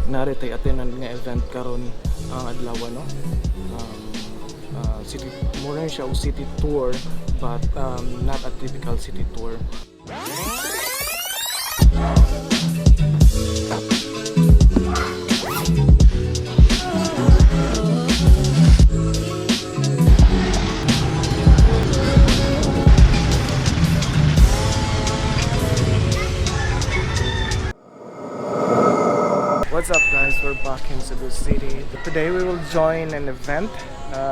Naa tay attendan nga event karon ang adlaw, no. City more na siya og city tour, but not a typical city tour. What's up, guys? We're back in Cebu City. Today we will join an event.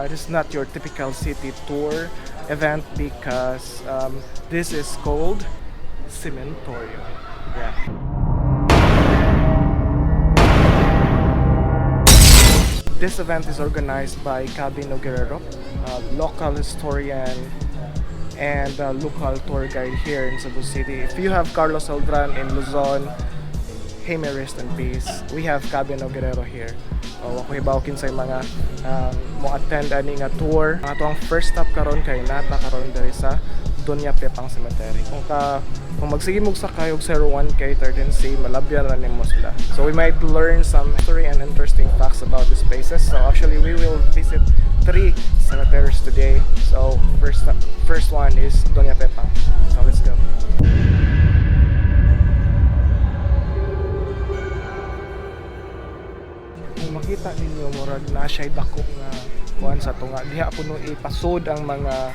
It is not your typical city tour event because this is called Cementorio. Yeah. This event is organized by Cabino Guerrero, a local historian and a local tour guide here in Cebu City. If you have Carlos Celdran in Luzon, he may rest in peace. We have Cabino Guerrero here. O, ako hibaw kinsay mga mo attend ani nga tour. Ang atoang first stop karon kay naa ta karon diri sa Doña Pepang Cemetery. Kung magsige mo sakay og 01K 13C, malabyan ra nimo sila. So we might learn some history and interesting facts about these places. So actually we will visit three cemeteries today. So first one is Doña Pepang. So let's go. Kung makita ninyo, murag na siya dako nga kuan sa tunga diha puno ipasod ang mga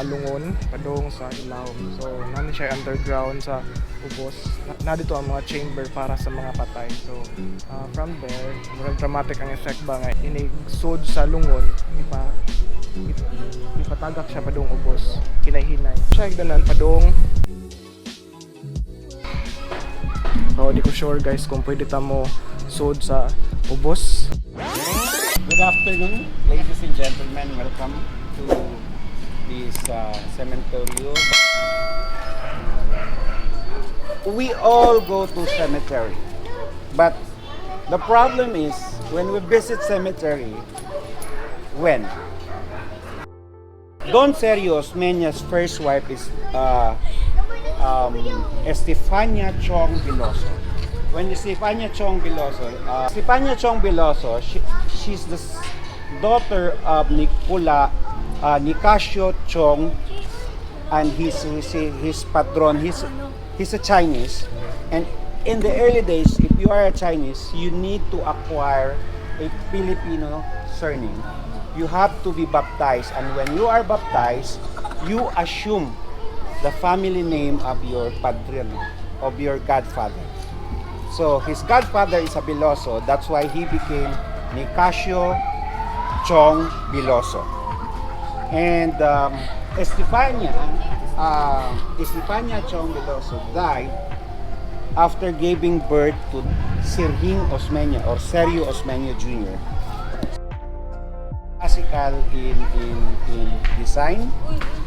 lungon padung sa ilawom. So naa ni siya underground sa ubos na dito ang mga chamber para sa mga patay. So from there, murag dramatic ang effect ba nga inig sod sa lungon, ipatagak siya padung ubos, hinay-hinay siya higdanan padung. So, di ko sure, guys, kung pwede ta mo sod sa ubos. Good afternoon, ladies and gentlemen. Welcome to this cementerio. We all go to cemetery, but the problem is when we visit cemetery, when Don Sergio Osmeña's first wife is Estefania Chong Veloso. When Estefania Chong Veloso, she's the daughter of Nicasio Chong, and his patron. He's a Chinese, and in the early days, if you are a Chinese, you need to acquire a Filipino surname. You have to be baptized, and when you are baptized, you assume the family name of your padrino, of your godfather. So his godfather is a Veloso. That's why he became Nicasio Chong Veloso. And Estefania Chong Veloso died after giving birth to Serging Osmeña or Sergio Osmeña Jr. Classical in design,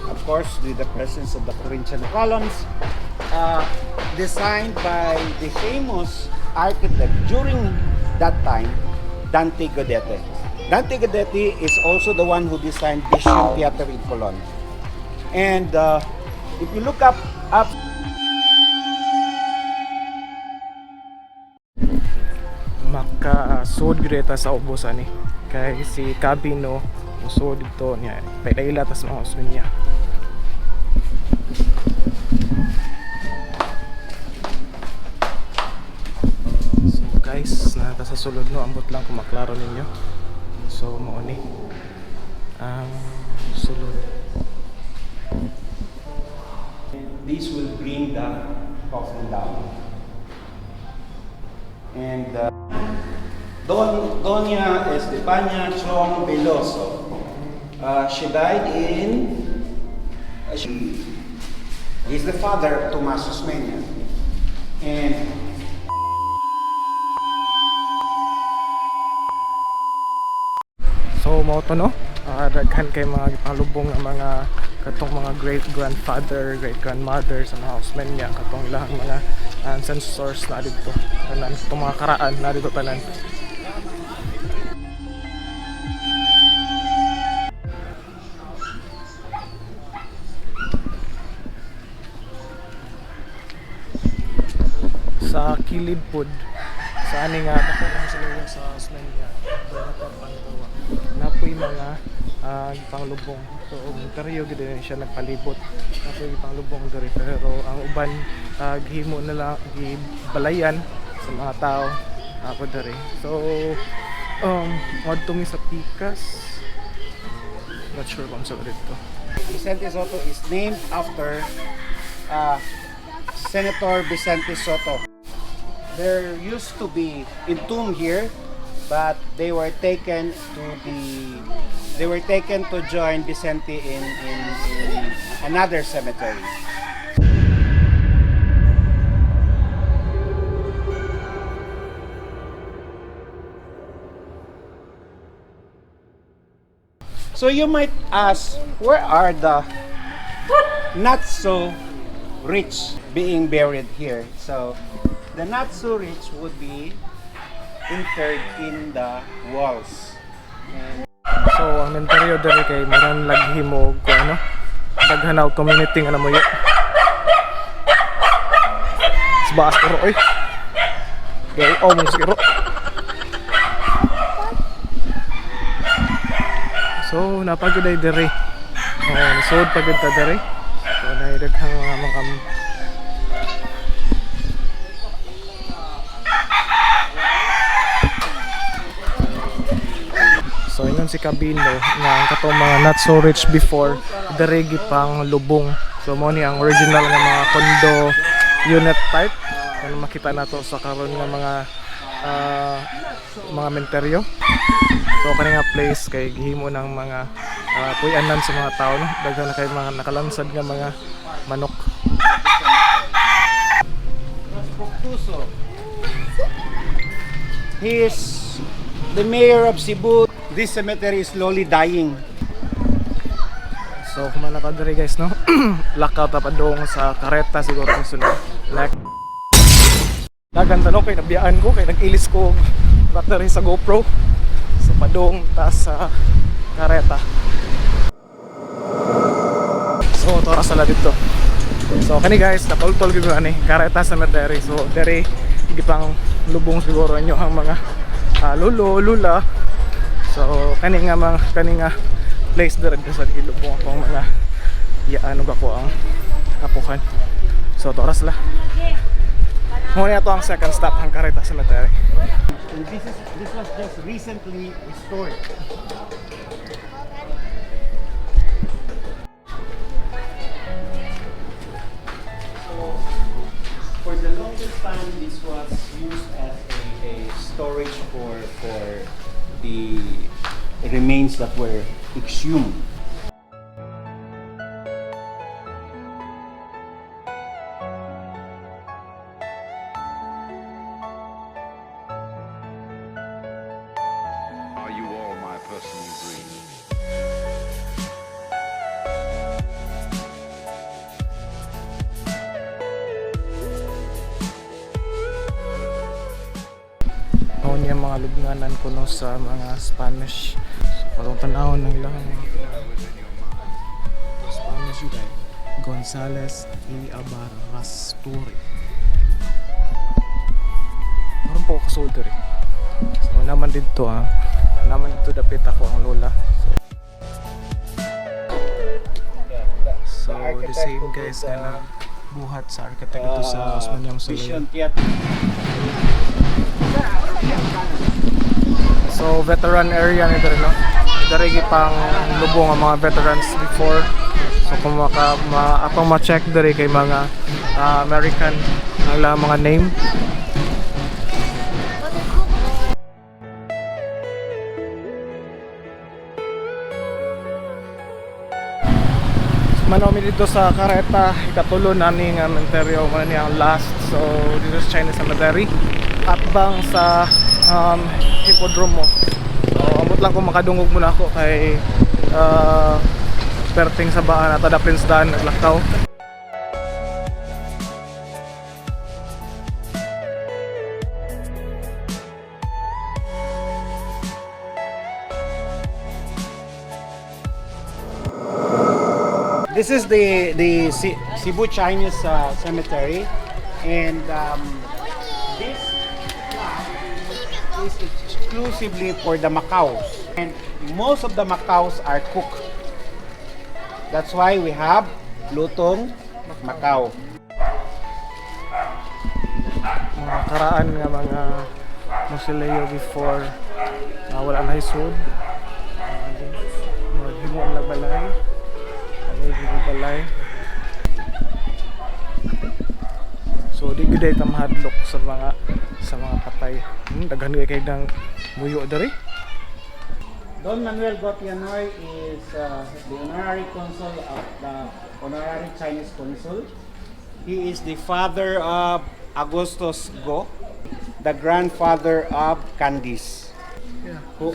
of course, with the presence of the Corinthian columns, designed by the famous architect during that time, Dante Gaudete. Dante Gaudete is also the one who designed Vision Theater in Colon. And if you look up Makasud gyud ta sa ubos ani kay si Cabino musud dito niya, paila tas mga Osmeña. So guys, naa ta sa sulod, no. Ambot lang kung maklaro ninyo. So mao ni ang sulod. This will bring the coffin down. And Doña Estefania Chong Veloso, she died in. He's the father of Tomas Osmeña. And So mao to, no. Daghan kay mga gipalubong nga mga katong mga great grandfather, great grandmother sa mga Osmeña, katong ilang mga ancestors na didto. Tanan katong mga karaan na didto tanan. Sa kilid pod Sa ani nga dako lang sila yung sa Osmeña. Napoy mga panglubong. So misteryo gid din siya nagpalibot. Napoy panglubong diri, pero ang uban gihimo nila gibalayan sa mga tao ako diri. So ngadto mi sa Pikas. Not sure kung sa dito. Vicente Sotto is named after Senator Vicente Sotto. There used to be entombed here, but they were taken to join Vicente in another cemetery. So you might ask, where are the not so rich being buried here? So the not so rich would be interred in the walls. So ang mentaryo diri kay maran laghimo ko ano. Daghan og community nga namuyo. Sa baas iro oy. Gay oh mong siguro. So napagyud ay diri. Oh, nasud pa gyud ta diri. So naay daghang mga So ingon si Cabino nga ang katong mga not so rich before diri gipang lubong. So mo ni ang original nga mga condo unit type ano makita nato sa karon nga mga menteryo. So kani nga place kay gihimo ng mga puy-anan sa mga tao, no. Daghan na kay mga nakalansad nga mga manok. Fructuoso. He is the mayor of Cebu. This cemetery is slowly dying. So kumana ta diri guys, no. Lakaw ta padung sa Kareta siguro kung sunod. Like dagan tanong kay nabiyaan ko kay nag-ilis ko og battery sa GoPro. So padung ta sa Kareta. So tora sala dito. So kani guys, natultol gyud ko ani Kareta Cemetery. So diri gipang lubong siguro inyo ang mga lulo, lula. So kani nga mga kani nga place diri sa gilubong akong mga yaan ug ako ang apuhan. So toras la. Muna ito ang second stop ang Kareta Cemetery. And this was just recently restored. So for the longest time, this was used as a storage for the remains that were exhumed. Are you all my personal dreams? Mao niya mga lubnganan kuno sa mga Spanish. So, patong tanawon ng ilang mga Spanish yun ay Gonzales y Abarrasturi. Meron po ako kasulod diri. So naman dito ah. Naman dito dapit ako ang lola. So the same guys nga buhat sa architect ito sa Osmaniang Mausoleum. Vision Theater. So veteran area ni diri, no. Diri gipang lubong ang mga veterans before. So kung maka ma, atong ma-check diri kay mga American ang ilang mga name. Manomi dito sa Kareta, ikatulo na ni nga cementerio, mao ni ang last. So dito sa Chinese Cemetery, atbang sa Hippodromo. So amot lang kung makadungog muna ako kay perting sa baan at daplin sa daan naglakaw. This is the Cebu Chinese Cemetery, and this plaque is exclusively for the Macaos. And most of the Macaos are cooked. That's why we have lutong Macau. Mga karaan nga mga mausoleo before wala na isod. Mga himo na balay. Ano yung balay. So di gyud ay ta mahadlok sa mga patay. Daghan kay nang muyo diri. Don Manuel Gotianoy is the honorary consul of the honorary Chinese consul. He is the father of Augustus Go, the grandfather of Candice. Who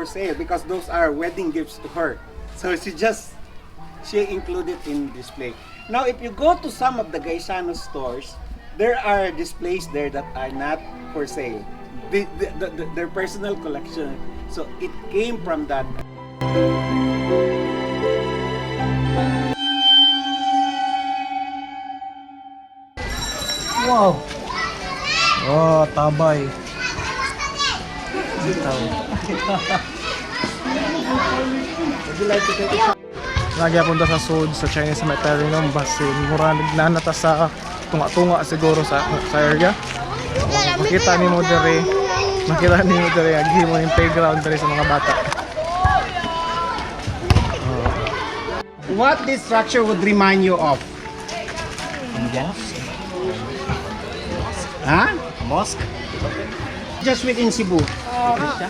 for sale because those are wedding gifts to her. So she included in display. Now if you go to some of the Gaisano stores, there are displays there that are not for sale. Their personal collection. So it came from that. Wow. Oh, tabay. Bitaw. Lagi punta sa sud sa Chinese Cemetery no, basin mura na ta sa tunga-tunga siguro sa area. Makita nimo diri aghimo ning playground diri sa mga bata. What this structure would remind you of? Mosque? Huh? Mosque? Just within Cebu.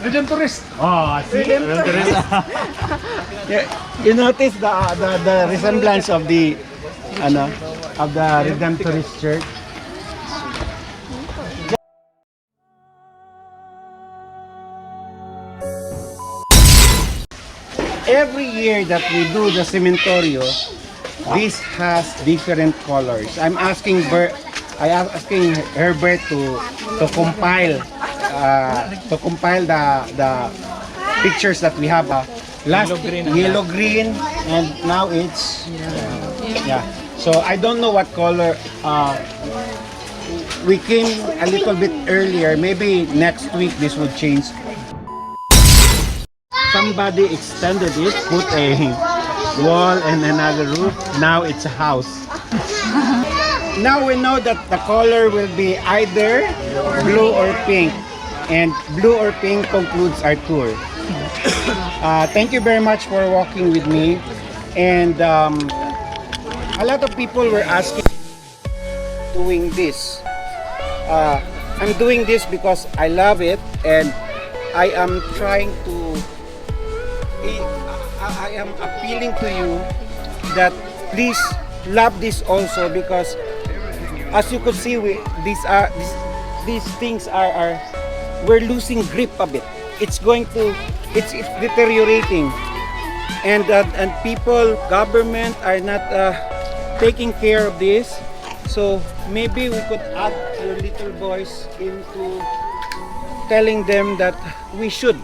Redemptorist. Oh, see? Redemptorist. Yeah, you notice the resemblance of the ano of the Redemptorist Church. Every year that we do the cementorio, this has different colors. I am asking Herbert to compile the pictures that we have. Last Yellow green and yellow green, and now it's yeah. So I don't know what color. We came a little bit earlier. Maybe next week this would change. Somebody extended it, put a wall and another roof. Now it's a house. Now we know that the color will be either blue or pink. And blue or pink concludes our tour. Thank you very much for walking with me. And a lot of people were asking doing this. I'm doing this because I love it and I am trying to I am appealing to you that please love this also because, as you could see, we these are these, these things are we're losing grip a bit. It's going to it's it's deteriorating and people, government are not taking care of this. So maybe we could add your little voice into telling them that we should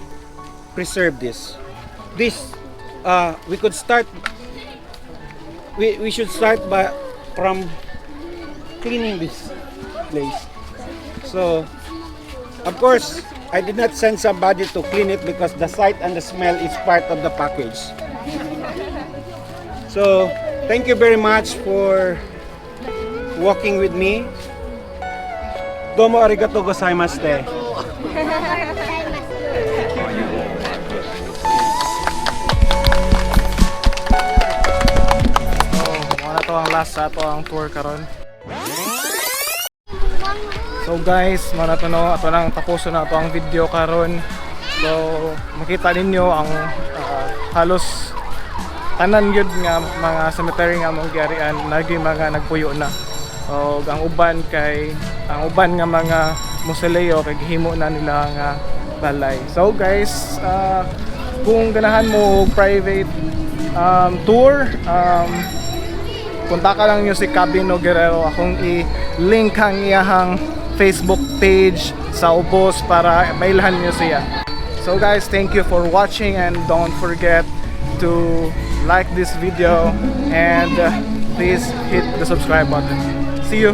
preserve this. We could start we, we should start by from cleaning this place. So of course I did not send somebody to clean it because the sight and the smell is part of the package. So thank you very much for walking with me. どうもありがとうございました. So, mao na to ang last sa ato ang tour karon. So guys, mao na to, no, ato nang tapuson na ato ang video karon. So, makita ninyo ang halos tanan gyud nga mga cemetery nga among giarian nagi mga nagpuyo na. So, ang uban kay ang uban nga mga mausoleo kay gihimo na nila nga balay. So guys, kung ganahan mo og private tour, kontakta lang niyo si Cabino Guerrero. Akong i-link ang iyahang Facebook page sa ubos para mailhan niyo siya. So guys, thank you for watching and don't forget to like this video and please hit the subscribe button. See you!